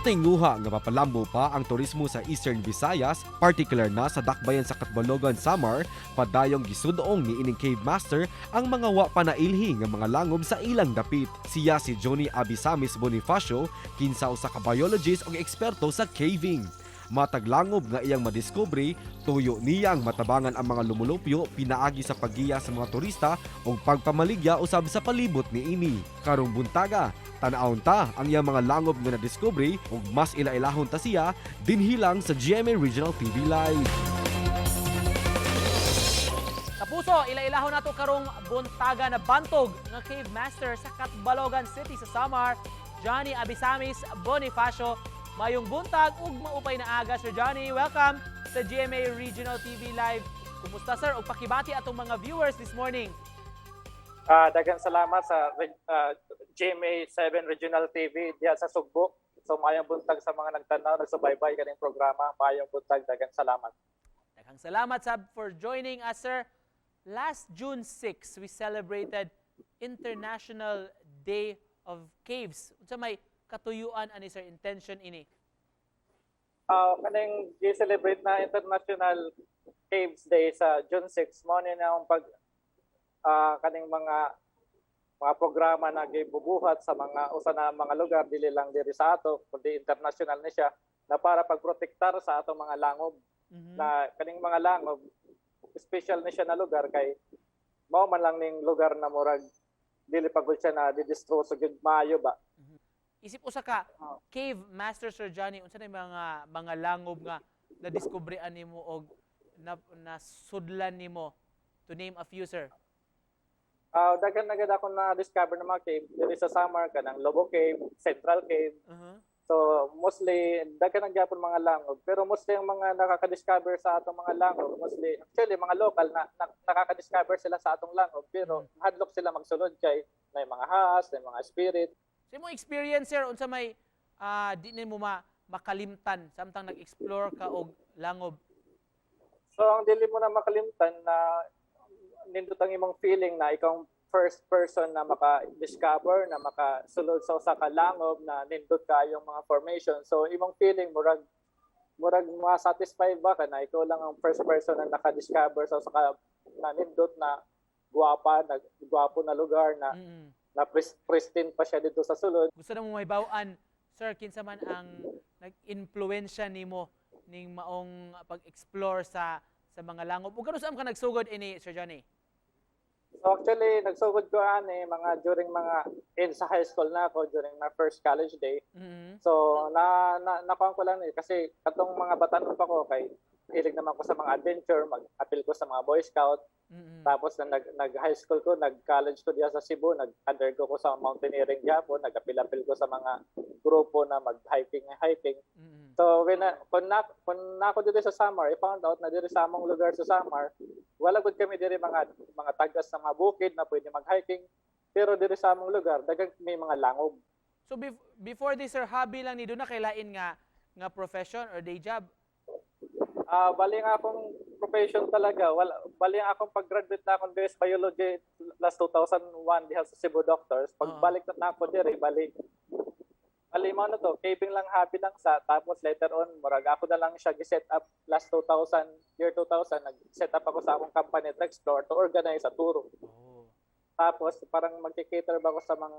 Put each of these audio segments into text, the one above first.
tinguha nga mapalambo pa ang turismo sa Eastern Visayas, particular na sa dakbayan sa Catbalogan, Samar, padayong gisudong ni ining Cave Master ang mga wa pa nailhi nga mga langob sa ilang dapit. Siya si Johnny Abisamis Bonifacio, kinsa usa ka biologist ug eksperto sa caving. Matag langob nga iyang madiskubre, tuyo niyang matabangan ang mga lumulupyo pinaagi sa paggiya sa mga turista ug pagpamaligya usab sa palibot niini. Karong buntaga, tan-awon ta ang iyang mga langob nga nadiskubre ug mas ila-ilahon ta siya dinhi lang sa GMA Regional TV Live. Kapuso, ila-ilahon nato karong buntaga na bantog nga Cave Master sa Catbalogan City sa Samar, Johnny Abisamis Bonifacio. Mayong buntag ug maupay na aga, Sir Johnny. Welcome sa GMA Regional TV Live. Kumusta, sir, ug pakibati atong mga viewers this morning? Daghang salamat sa GMA 7 Regional TV diha sa Sugbo. So maayong buntag sa mga nagtanaw, nagsubaybay kaning programa. Maayong buntag, daghang salamat. Daghang salamat sab for joining us, sir. Last June 6, we celebrated International Day of Caves. Unsa may katuyuan ani, sir, intention ini? Kaning gi-celebrate na International Caves Day sa June 6, mao ni na ang pag kaning mga programa na gibubuhat sa mga usa na mga lugar, dili lang diri sa ato kundi international ni siya, na para pagprotektar sa atong mga langob, na kaning mga langob, special ni siya na lugar kay mao man lang ning lugar na murag dili pa gud siya na didestroy so gyud maayo ba. Isip usa ka cave master, Sir Johnny, unsa na yung mga langob nga nadiskubre nimo og na nasudlan nimo, to name a few, sir? Daghan na gud ako na discover ng mga cave diri sa Samar, kanang Lobo Cave, Central Cave. So mostly daghan na gyapon mga langob, pero mostly ang mga nakaka-discover sa atong mga langob, mostly actually mga local na nakaka-discover sila sa atong langob, pero hadlok sila magsulod kay may mga ahas, may mga spirit. Sa imong experience, sir, unsa may di nimo makalimtan samtang nag-explore ka og langob? So ang dili mo na makalimtan na nindot ang imong feeling na ikaw ang first person na maka-discover, na makasulod sa usa ka langob na nindot kayong mga formation. So imong feeling murag murag ma-satisfy ba ka na ikaw lang ang first person na naka-discover sa usa ka na nindot na guwapa, na gwapo na lugar na na pristine pa siya dito sa sulod. Gusto na mo mahibaw-an, sir, kinsa man ang nag-impluwensya nimo ning maong pag-explore sa mga langob? Ug kanus-a ka nagsugod ini, Sir Johnny? So actually, nagsugod ko ani mga during mga in sa high school na ako, during my first college day. So na nakuha ko lang eh, kasi katong mga batanon pa ko kay hilig naman ko sa mga adventure, mag-apil ko sa mga Boy Scout. Tapos na nag high school ko, nag college ko diya sa Cebu, nag-undergo ko sa mountaineering gyapon, nag-apil-apil ko sa mga grupo na mag-hiking hiking. So when I, kung na ako dito sa Samar, I found out na diri sa among lugar sa Samar, wala gud kami diri mga tagas na mga bukid na pwede mag-hiking. Pero diri sa among lugar, daghang may mga langob. So before this, sir, hobby lang ni, duna kay lain nga profession or day job? Bali nga akong profession talaga. Wala, bali nga akong pag-graduate na akong BS Biology last 2001 diha sa Cebu Doctors. Pagbalik na ako diri, bali bali mo na to, caving lang, hobby lang sa, tapos later on murag ako na lang siya gi-set up last 2000, year 2000, nag-set up ako sa akong company Trexplore to organize a tour. Tapos parang magki-cater ba ako sa mga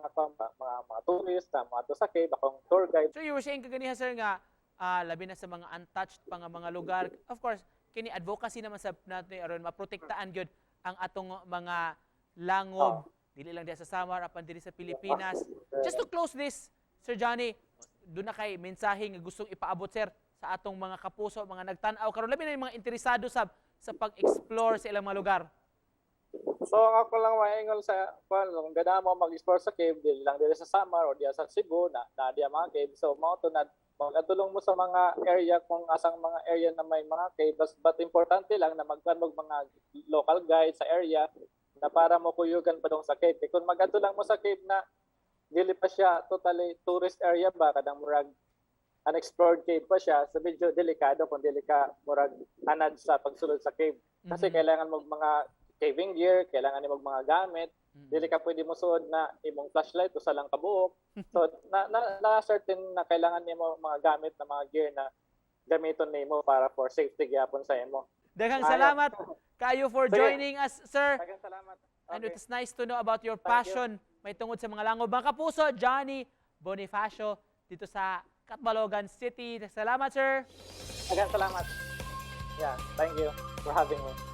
tourist na mga to sa cave, akong tour guide. So you were saying kaganiha, sir, nga labi na sa mga untouched pa nga mga lugar. Of course, kini advocacy naman sa nato aron maprotektaan gyud ang atong mga langob dili lang diha sa Samar apan diri sa Pilipinas. Just to close this, Sir Johnny, duna kay mensahe nga gustong ipaabot, sir, sa atong mga kapuso, mga nagtan-aw karon, labi na yung mga interesado sa pag-explore sa ilang mga lugar? So ang ako lang maingon sa kuan, kung gana mo mag-explore sa cave, dili lang diri sa Samar o diya sa Cebu na diya mga cave. So mao to na magatulong mo sa mga area kung asang mga area na may mga cave, but importante lang na magkuan mo mga local guide sa area na para mo kuyugan pa dong sa cave. Kay kung magadto lang mo sa cave na dili pa siya totally tourist area ba, kanang murag unexplored cave pa siya, so medyo delikado kung dili ka murag anad sa pagsulod sa cave. Kasi kailangan mo mga caving gear, kailangan nimo og mga gamit. Dili ka pwede mosuod na imong flashlight usa lang kabuok. So na certain na kailangan nimo mga gamit na mga gear na gamiton nimo para for safety gyapon sa imo. Daghang Ayo. salamat kayo for Sige. joining us, sir. Daghang salamat. And Okay. it's nice to know about your Thank you. passion may tungod sa mga langob. Mga kapuso, Johnny Bonifacio dito sa Catbalogan City. Salamat, sir. Daghang salamat. Yeah, thank you for having me.